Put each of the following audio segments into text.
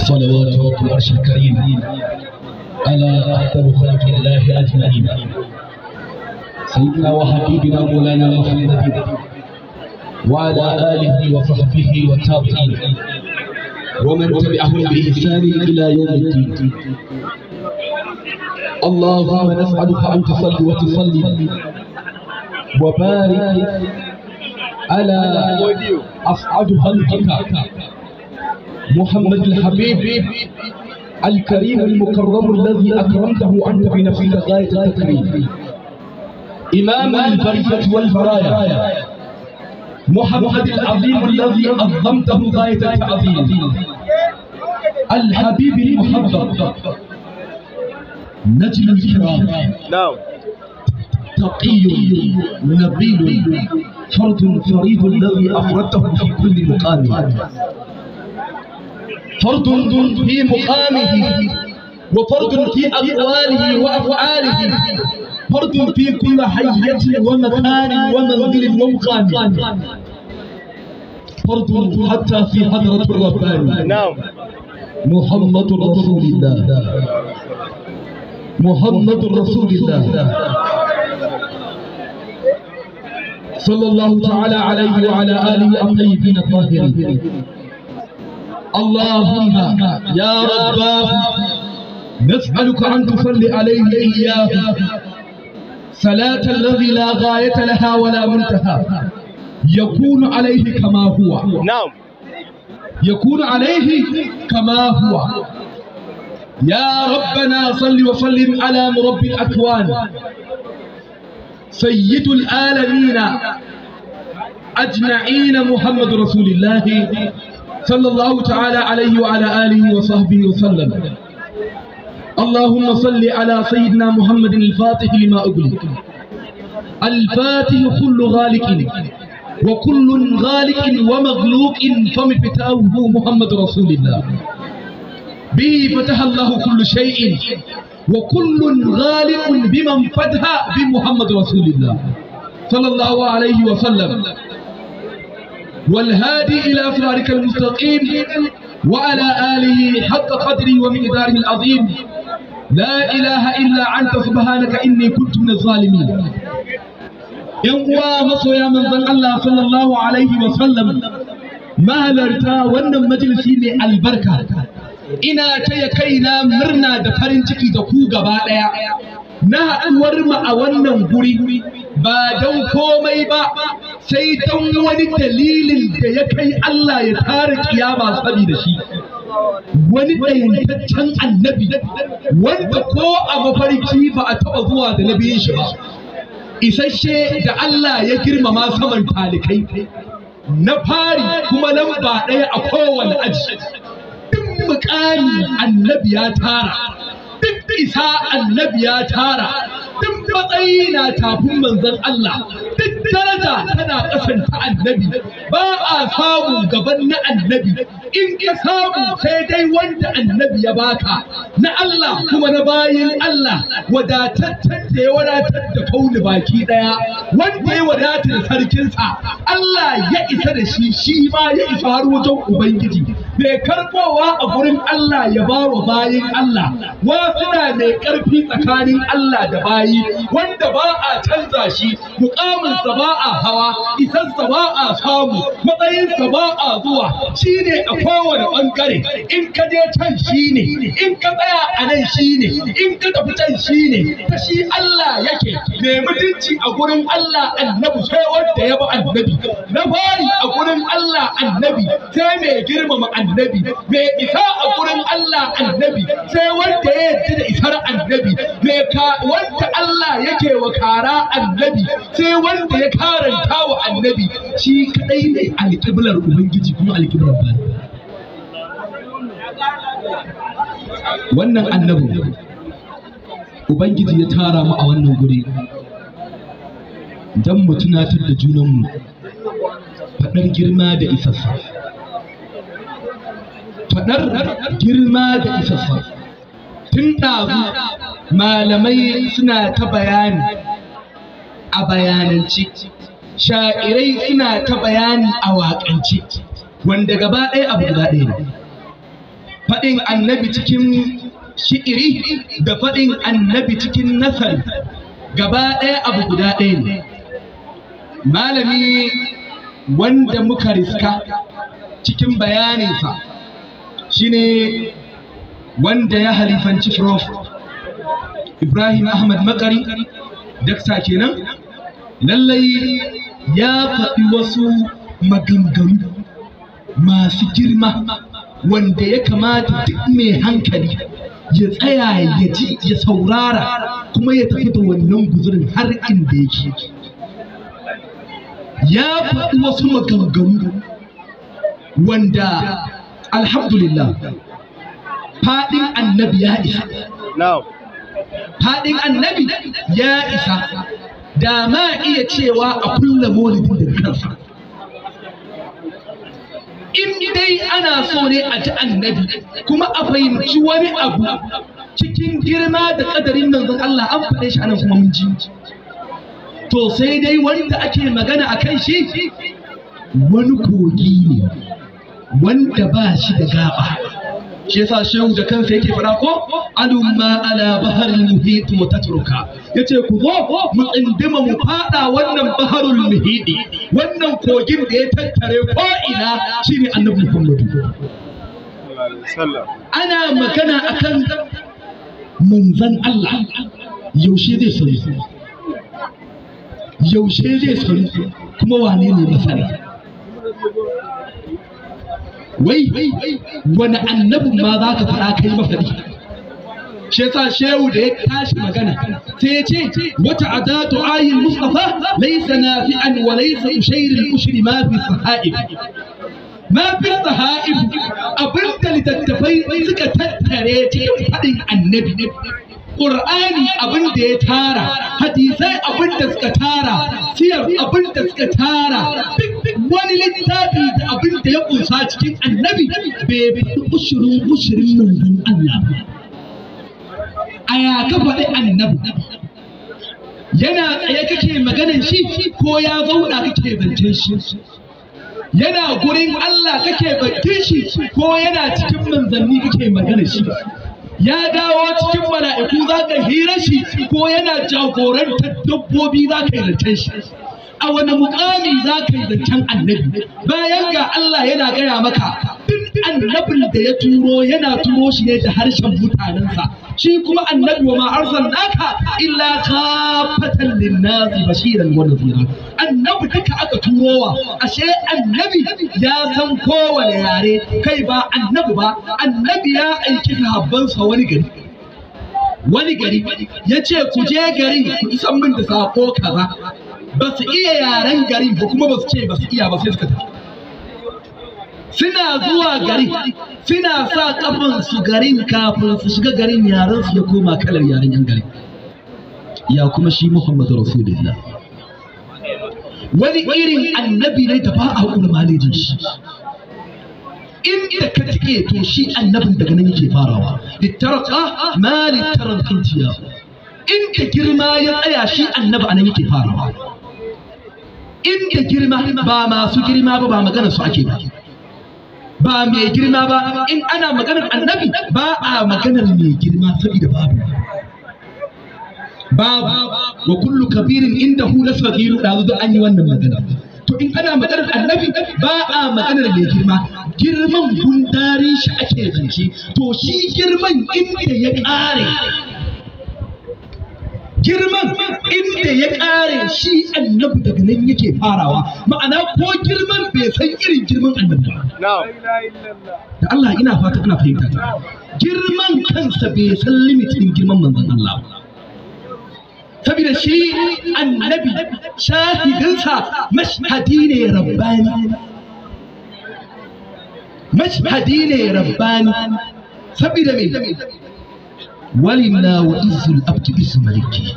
صلوات رب العرش الكريم على أفضل خلق الله أجمعين، سيدنا وحبيبنا مولانا محمد وعلى آله وصحبه والتابعين ومن تبعهم بإحسان إلى يوم الدين. اللهم نسألك أن تصلي وتسلم وبارك على أسعد خلقك محمد الحبيب الكريم المكرم الذي أكرمته أنت بنفسك غاية التكريم، إمام البرية والبرايا محمد العظيم الذي عظمته غاية التعظيم، الحبيب المحبب نجم الكرام، نعم، تقي نبيل فرد فريد الذي أفردته في كل مقام، فرد في مقامه وفرد في أقواله وأفعاله، فرد في كل حية ومكان ومنزل ومقام، فرد حتى في حضرة الرباني. نعم، محمد رسول الله، محمد رسول الله صلى الله تعالى عليه وعلى آله الطيبين الطاهرين. اللهم يا رباه نسألك أن تصلي عليه إياه صلاة الذي لا غاية لها ولا منتهى، يكون عليه كما هو. نعم، يكون عليه كما هو. يا ربنا صل وسلم على مربي الأكوان سيد العالمين أجمعين محمد رسول الله صلى الله تعالى عليه وعلى آله وصحبه وسلم. اللهم صل على سيدنا محمد الفاتح لما أغلق، الفاتح كل غالق وكل غالق ومغلوق، فمفتاحه محمد رسول الله، به فتح الله كل شيء وكل غالق بمن فتح بمحمد رسول الله صلى الله عليه وسلم، والهادي إلى صراطك المستقيم وعلى آله حق قدره ومقداره العظيم. لا إله إلا أنت سبحانك إني كنت من الظالمين. ‘Yan uwa masoya manzon Allah sallallahu alaihi wa sallam, mahalarta wannan majalisi mai albarka, ina taya kaina murna da farin ciki da ku gaba ɗaya na haɗuwar mu a wannan guri, ba don komai ba sai don wani dalilin da ya kai Allah ya tara kiyama saboda shi. Wani ɗayantaccen annabi wanda ko a mafarki ba a taɓa zuwa da nabiyin shi ba, isasshe da Allah ya girmama saman talikai, na fari kuma lamba ɗaya a kowane aji. Duk muƙami annabi ya tara, duk isa annabi ya tara, duk matsayi na tafin manzon Allah, duk daraja tana ƙasan ta annabi, ba a samu gaban na annabi. In ka samu sai dai wanda annabi ya baka, na Allah kuma na bayin Allah, wadataccen da ya wadatar da kauni baki ɗaya, wanda ya wadata da sarkinsa, Allah ya isa da shi, shi ma ya isa har wajen Ubangiji. Mai karbowa a gurin Allah ya ba wa bayin Allah, wasu na mai ƙarfi tsakanin Allah da bayi, wanda ba a canza shi, muƙaminsa ba a hawa, isarsa ba a samu, matsayinsa ba a zuwa, shi ne a kowane ɓangare. In ka je can shi ne, in ka tsaya a nan shi ne, in ka tafi can shi ne, ta shi Allah yake. Mai mutunci a gurin Allah annabi sai wanda ya bi annabi, na fari a gurin Allah annabi sai mai girmama annabi, mai isa a gurin Allah annabi sai wanda ya yarda da isar annabi, mai wanda Allah yake wa kara annabi sai wanda ya karanta wa annabi. Shi kadai ne alƙiblar Ubangiji kuma alƙiblar bayi. Wannan annabi Ubangiji ya tara mu a wannan guri don mu tunatar da junanmu faɗar girma da isassa, faɗar girma da isassa. Tun ɗazu malamai suna ta bayani a bayanance, sha'irai suna ta bayani a waƙance, wanda gaba ɗaya abu guda ɗaya ne. Faɗin annabi cikin shi'iri da faɗin annabi cikin nasari gaba ɗaya abu guda ɗaya ne. Malami wanda muka riska cikin bayaninsa shine wanda ya halifanci Prof Ibrahim Ahmad Makari, dakta kenan. Lallai ya faɗi wasu maganganu masu girma wanda ya kamata duk mai hankali ya tsaya ya ji, ya saurara, kuma ya tafi da wannan guzurin har inda yake. Ya faɗi wasu maganganu wanda alhamdulillah faɗin annabi ya isa. Faɗin annabi ya isa da ma iya cewa a kulla maulidin da kansa. In dai ana so ne a ji annabi kuma a fahimci wani abu cikin girma da ƙadarin manzon Allah, an faɗe shi anan kuma mun ji. To sai dai wanda ake magana a kan shi wani kogi ne wanda ba shi da gaba. Shi yasa shehu da kansa yake faɗa ko alumma ala baharil muhit wa tatruka, yace ku zo mu tsindima mu fada wannan baharul muhiti, wannan kogin da ya tattare ko ina, shine annabi Muhammadu. Ana magana akan manzon Allah, yaushe zai sani, yaushe zai sani, kuma wane ne masani? Wai wani annabin ma za ka faɗa kai mafaɗi? Shi yasa shehu da ya tashi magana sai ya ce wata adatu ayin mustafa laysa nafi'an wa laysa ushayr al-ushri ma fi sahaib, ma fi sahaib. Abinda littattafai suka tattare cikin faɗin annabi, Qur'ani abin da ya tara, hadisai abin da suka tara, siyar abin da suka tara, duk wani littafi da abin da ya kunsa cikin annabi bai bi ushirin ushirin manzon Allah ba. A ya ka faɗi annabi? Yana tsaye kake maganan shi ko ya zauna kake zancen shi? Yana gurin Allah kake bakin shi ko yana cikin manzanni kake maganar shi? Ya dawo cikin mala'iku za ka hira shi ko yana jagorantar dabbobi za ka yi zancen shi? A wani mukami za ka yi zancen annabi bayan ga Allah yana gaya maka duk annabin da ya turo yana turo shi ne da harshen mutanensa? Shi kuma annabi, wa ma arsalnaka illa kafatan linnasi bashiran wa nadhira. Annabi duka aka turowa, ashe annabi ya san kowane yare. Kai, ba annabi ba, annabi ya aiki sahabbansa wani gari, wani gari, ya ce ku je garin ku isan min da sako kaza. Ba su iya yaren garin ba, kuma ba su ce ba su iya ba, sai suka tafi. Suna zuwa garin, suna sa kafan su garin, kafin su shiga garin yaren su ya koma kalar yaren yan garin. Ya kuma shi Muhammadu Rasulullah wani irin annabi ne da ba a malejin shi. Inda ka tike, to shi annabin daga nan yake farawa. Littarqa ma littaran intiya, inda girma ya tsaya, shi annabi anan yake farawa. Inda girma, ba masu girma ba, ba maganar su ake ba, ba mai girma ba. In ana maganar annabi ba a maganar mai girma, saboda babu, babu. Wa kullu kabirin indahu la saghiru, da zo an yi wannan magana. To in ana maganar annabi ba a maganar mai girma, girman gundarin shi ake zance. To shi girman inda ya ƙare, girman inda ya ƙare, shi annabi daga nan yake farawa. Ma'ana ko girman bai san irin girman annabi ba. Da Allah ina fata ana fahimta ta. Girman kansa bai san limit din girman manzon Allah ba, saboda shi annabi shahidinsa mashhadi ne rabbani, mashhadi ne rabbani. Saboda me? Walilla wa izzul abdu izzu maliki.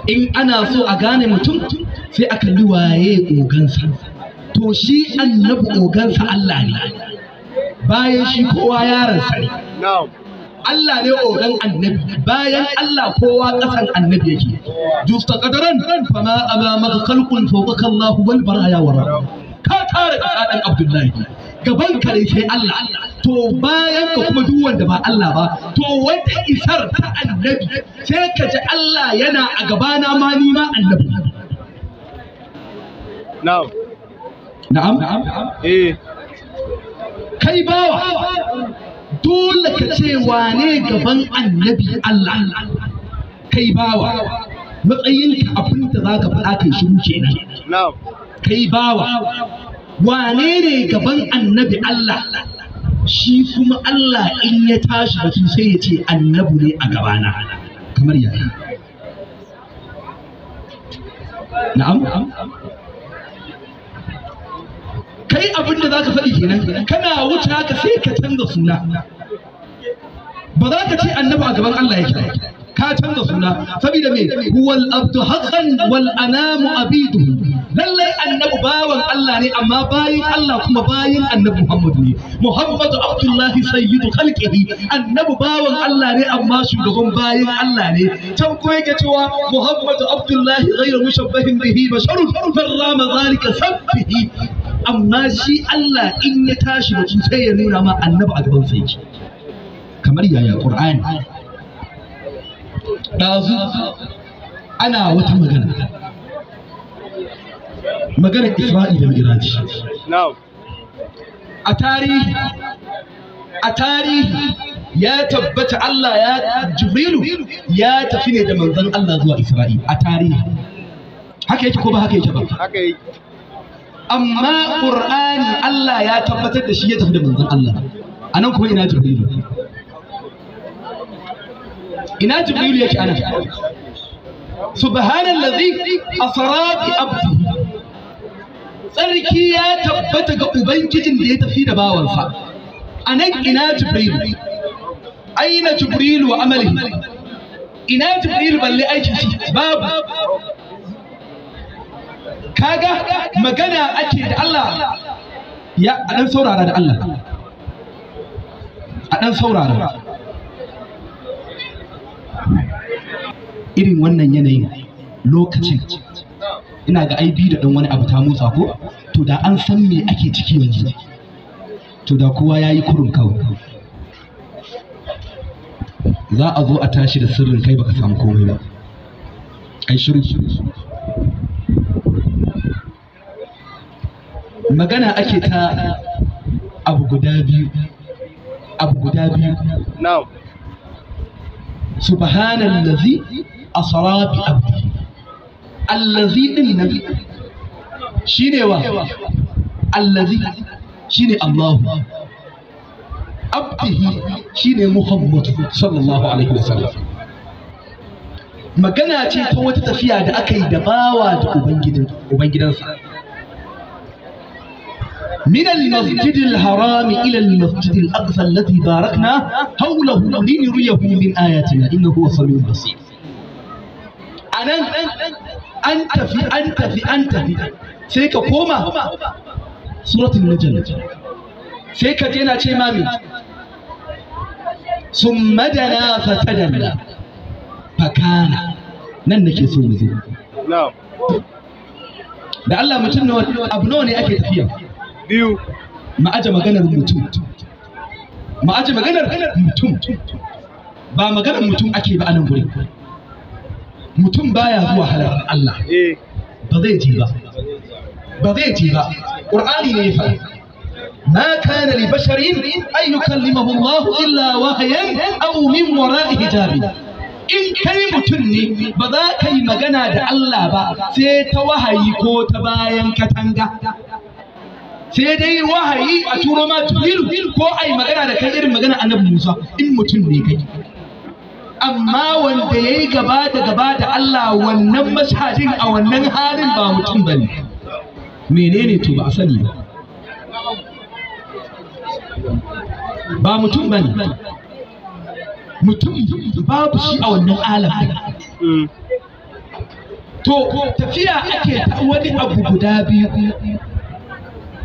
In ana so a gane mutum sai a kalli waye ogansa. To shi annabi ogansa Allah ne, bayan shi kowa yaransa ne. Allah ne ogan annabi, bayan Allah kowa ƙasan annabi yake. Justa qadaran fama amamaka khalqun fawqaka Allah wal baraya wara. Ka tare ƙasa, dan Abdullahi, gaban ka ne sai Allah. To bayan ka kuma duk wanda ba Allah ba, to wata isar ta annabi sai ka ji Allah yana a gabana ma ni ma annabi. Na'am. Na'am. Eh. Kai bawa dole ka ce wane gaban annabi Allah. Kai bawa matsayinka abin da za ka faɗa kai shiru kenan. Na'am. Kai bawa wane ne gaban annabi Allah? Shi kuma Allah in ya tashi batu sai ya ce annabi ne a gabana. Kamar yaya? Na'am. Kai abin da za ka faɗi kenan, kana wuce haka sai ka canza suna. Ba za ka ce annabi a gaban Allah yake, ka canza suna saboda me? Huwal abdu haqqan wal anamu abiduhu. Lallai annabi bawan Allah ne, amma bayin Allah kuma bayin annabi Muhammadu ne. Muhammadu Abdullahi sayyidu khalqihi. Annabi bawan Allah ne amma shugaban bayin Allah ne. Can kuma yake cewa Muhammadu Abdullahi ghayru mushabbahin bihi basharun farrama zalika sabbihi. Amma shi Allah in ya tashi batu sai ya nuna ma annabi a gaban sa yake. Kamar yaya Qur'ani? Ɗazu ana wata magana, maganar Isra'i da Mi'raji. Na'am. A tarihi ya tabbata Allah ya Jibrilu ya tafi ne da manzon Allah zuwa Isra'i a tarihi. Haka yake ko ba haka yake ba? Haka yake. Amma Qur'ani Allah ya tabbatar da shi ya tafi da manzon Allah. Anan kuma ina Jibrilu? Ina Jibrilu yake anan? Subhanallazi asra bi abdihi. Tsarki ya tabbata ga ubangijin da ya tafi da bawansa. Anan ina Jibrilu? Aina Jibrilu wa amalihi? Ina Jibrilu balle aikin shi? Babu. Kaga magana ake da Allah. Ya a dan saurara da Allah. A dan saurara. Irin wannan yanayin lokacin ina ga aibi da dan wani abu ta motsa ko, to da an san me ake ciki yanzu, to da kowa yayi kurum kawai. Za a zo a tashi da sirrin kai baka samu komai ba. Ai shiru. Magana ake ta abu guda biyu. Abu guda biyu. Na'am. Subhanallazi asra bi abdihi. Allazi din nan shine wa? Allazi shine Allah. Abdihi shine Muhammad sallallahu alaihi wasallam. Magana ce ta wata tafiya da aka yi da bawa da ubangidansa. من المسجد الحرام إلى المسجد الأقصى الذي باركنا حوله لنريه من آياتنا إنه هو السميع البصير. أنا أنت في سيكا كوما سورة النجم سيكا جينا شيء مامي ثم دنا فتدلى فكان ننكي سومزي. نعم. da Allah mutum nawa abu nawa ne ake tafiya? Biyu. Ma aje maganar mutum. Ma aje maganar mutum. Ba maganar mutum ake ba a nan gurin. Mutum baya zuwa halar Allah. Eh. Ba zai je ba. Ba zai je ba. Qur'ani ne ya faɗa. ما كان لبشر أن يكلمه الله إلا وحيا أو من وراء حجاب. In kai mutum ne ba za ka yi magana da Allah ba sai ta wahayi ko ta bayan katanga. Sai dai wahayi a turo ma Jibrilu ko a yi magana da kai irin magana Annabi Musa in mutum ne kai. Amma wanda ya yi gaba da gaba da Allah wannan mashhadin a wannan halin ba mutum ba ne. Menene to ba a sani ba. Ba mutum ba ne. Mutum babu shi a wannan alam ɗin. To tafiya ake ta wani abu guda biyu.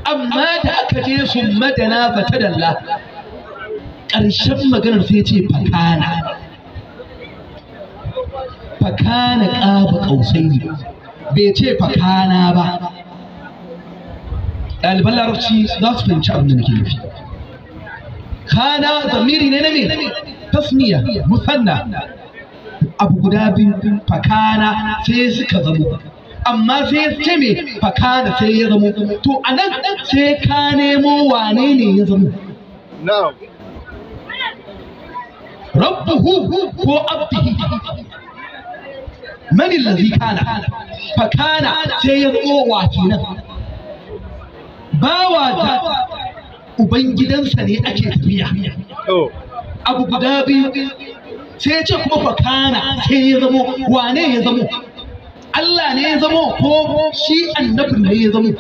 Amma da aka je sun madana fatadalla ƙarshen maganar sai ce fakana. Fakana ƙaba ƙausaini bai ce fakana ba. Ɗaliban larabci za su fahimci abin da nake nufi. Kana zamiri ne na me? Tasniya musanna. Abu guda biyu fakana sai suka zamo, amma sai ya ce me? Fakana sai ya zamo. To anan sai ka nemo wane ne ya zamo? Na'am. Rabbuhu ko abdihi? Man allazi kana? Fakana sai ya zamo wa kenan? Bawa da ubangidansa ne ake tafiya. To. Abu guda biyu sai ya ce kuma fakana sai ya zamo, wane ya zamo? Allah ne ya zamo ko shi annabin ne ya zamo?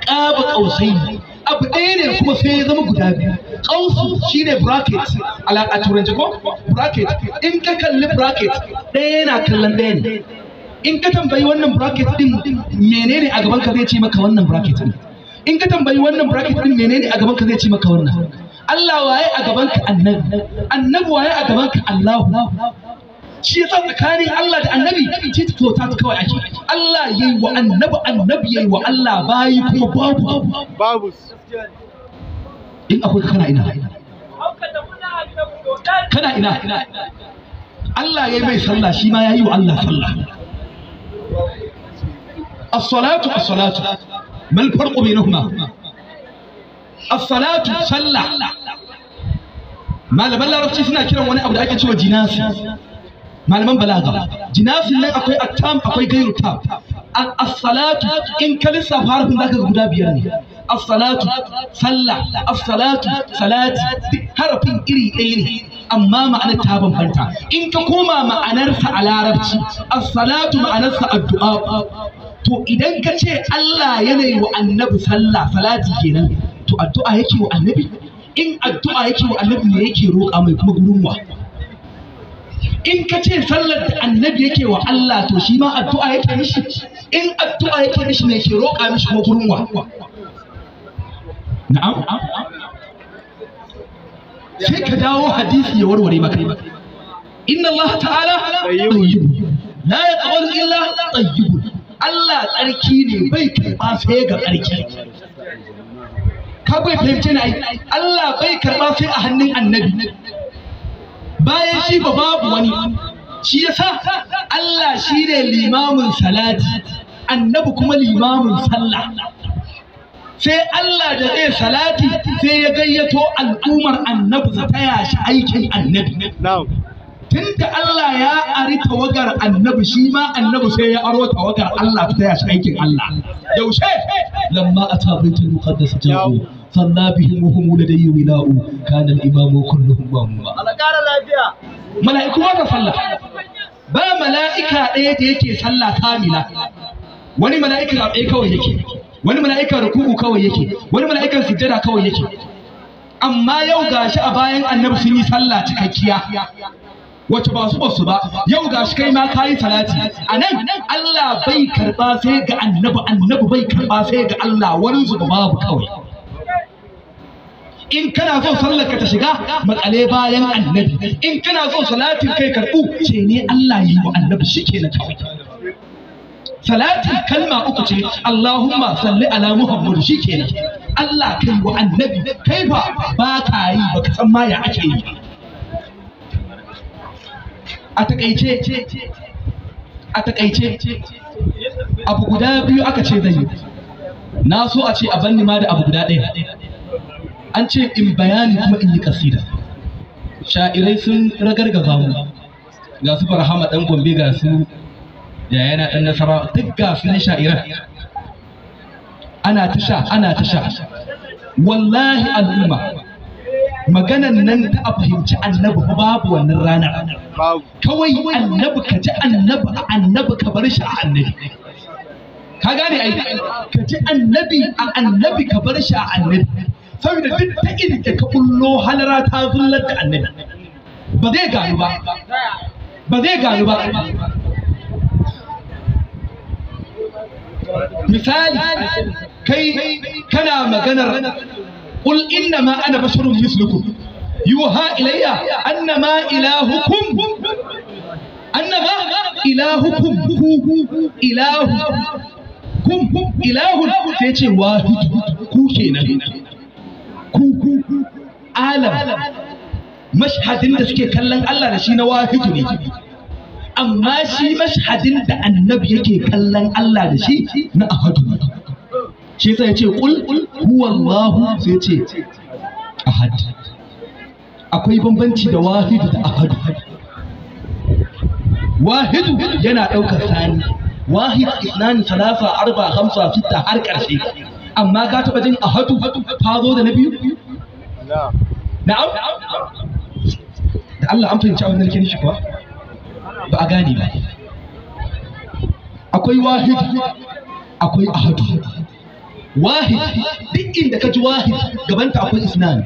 Ƙaba ƙausai abu ɗaya ne kuma sai ya zama guda biyu. Ƙausu shine bracket a turanci ko bracket. In ka kalli bracket ɗaya yana kallon ɗaya ne. In ka tambayi wannan bracket ɗin menene a gaban ka zai ce maka wannan bracket ɗin. In ka tambayi wannan bracket ɗin menene a gaban ka zai ce maka wannan. Allah waye a gaban ka? Annabi. Annabi waye a gaban ka? Allahu. Shi yasa tsakanin Allah da annabi titi to ta kawai ake. Allah yayi wa annabi, annabi yayi wa Allah, bayi kuma babu. Babu. In akwai kana ina? Kana ina? Allah yayi mai sallah, shi ma yayi wa Allah sallah. As-salatu as-salatu mal farqu bainahuma? As-salatu sallah. Malaman larabci suna kiran wani abu da ake cewa jinasi. Malaman balaga jinasin nan akwai attam akwai gairu tam. As-salatu in ka lissafa harafin zaka ga guda biyar ne. As-salatu sallah, as-salatu salati, duk harafin iri ɗaya ne amma ma'anar ta bambanta. In ka koma ma'anarsa a larabci, as-salatu ma'anarsa addu'a. To idan ka ce Allah yana yi wa annabi sallah, salati kenan, to addu'a yake wa annabi? In addu'a yake wa annabi ne yake roƙa mai kuma gurin wa? In ka ce sallar da annabi yake wa Allah, to shi ma addu'a yake mishi? In addu'a yake mishi ne ke roƙa mishi kuma gurin wa? Na'am. Sai ka dawo hadisi ya warware maka. Inna Allah ta'ala tayyibun la yaqbalu illa tayyibun. Allah tsarki ne, bai karɓa sai ga tsarki. Ka bai fahimce ni ai. Allah bai karɓa sai a hannun annabi. Bayan shi ba babu wani. Shi yasa Allah shi ne limamin salati, annabi kuma limamin sallah. Sai Allah da zai salati sai ya gayyato al'ummar annabi su taya shi aikin annabi. Na'am. Tunda Allah ya ari tawagar annabi, shi ma annabi sai ya aro tawagar Allah su taya shi aikin Allah. Yaushe? Lamma ata baitul muqaddas ja'u salla bihim wa hum ladayhi wila'u kana al-imamu kulluhum ma'muma. Allah ƙara lafiya. Mala'iku ba ta sallah. Ba mala'ika ɗaya da yake sallah kamila. Wani mala'ika a tsaye kawai yake, wani mala'ika ruku'u kawai yake, wani mala'ikan sujjada kawai yake. Amma yau gashi a bayan annabi sun yi sallah cikakkiya wacce ba su ba su ba. Yau gashi kai ma kayi salati. A nan Allah bai karba sai ga annabi, annabi bai karba sai ga Allah, wani su babu kawai. In kana so sallar ka ta shiga, makale bayan annabi. In kana so salatin kai karbu, ce ne Allah yi wa annabi shikenan kawai. Salati kalma uku ce, Allahumma salli ala Muhammad, shikenan. Allah kai wa annabi, kai ba ba ka yi baka san ma ya ake yi. A takaice abu guda biyu aka ce zan yi. Na so a ce a banni ma da abu guda ɗaya. An ce in bayani kuma in yi kasida. Sha'irai sun ragargaza mu. Ga su Barhama ɗan Gombe, ga su yayana ɗan Nasara, duk ga su ne sha'iran. Ana ta sha, ana ta sha. Wallahi al'umma, maganan nan ta a fahimci annabi fa babu wannan ranar. Babu. Kawai annabi ka ji annabi a annabi ka bar shi a annabi. Ka gane ai? Ka ji annabi a annabi ka bar shi a annabi. Saboda duk ta inda ka bullo halara ta zullar da annabi. Ba zai gano ba. Ba zai gano ba. Misali, kai kana maganar qul innama ana basharun mislukum yuha ilayya annama ilahukum annama ilahukum ku ilahukum ilahun, sai ce wahid, ku kenan, ku Alam mashhadin da suke kallon Allah da shi na wahidu ne, amma shi mashhadin da annabi yake kallon Allah da shi na ahadu ne. Shi yasa yace qul huwallahu, sai yace ahad. Akwai bambanci da wahidu da ahadu. Wahidu yana ɗaukar sani, wahid, isnani, salasa, arba, hamsa, sitta, har ƙarshe. Amma ka taɓa jin ahadu ta zo da na biyu? Na'am. Na'am. Da Allah an fahimci abin da nake nufi kuwa? Ba a gane ba. Akwai wahid, akwai ahadu. Wahid, duk inda ka ji wahid, gabanta akwai isnan,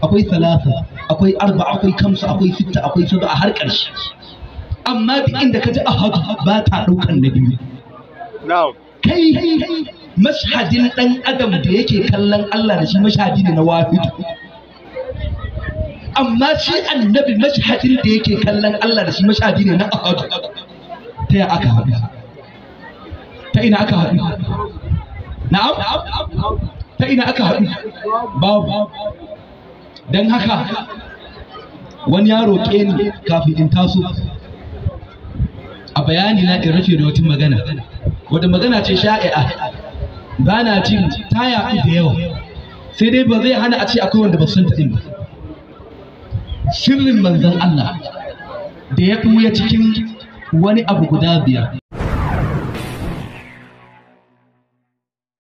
akwai talata, akwai arba, akwai kamsa, akwai sitta, akwai sab'a, har ƙarshe. Amma duk inda ka ji ahadu, ba ta ɗaukan na biyu. Na'am. Kai, mashhadin ɗan adam da yake kallon Allah da shi mashhadi ne na wahidu, amma shi annabi mashhadin da yake kallon Allah da shi mashhadi ne na ahadu. Ta ya aka haɗu? Ta ina aka haɗu? Na'am, ta ina aka haɗu? Babu. Don haka wani ya roƙe ni kafin in taso a bayani na in rufe da wata magana, wata magana ce sha'i'a, ba na jin ta yaɗu da yawa, sai dai ba zai hana a ce akwai wanda ba su san ta ɗin ba. Sirrin manzon Allah da ya ɓuya cikin wani abu guda biyar.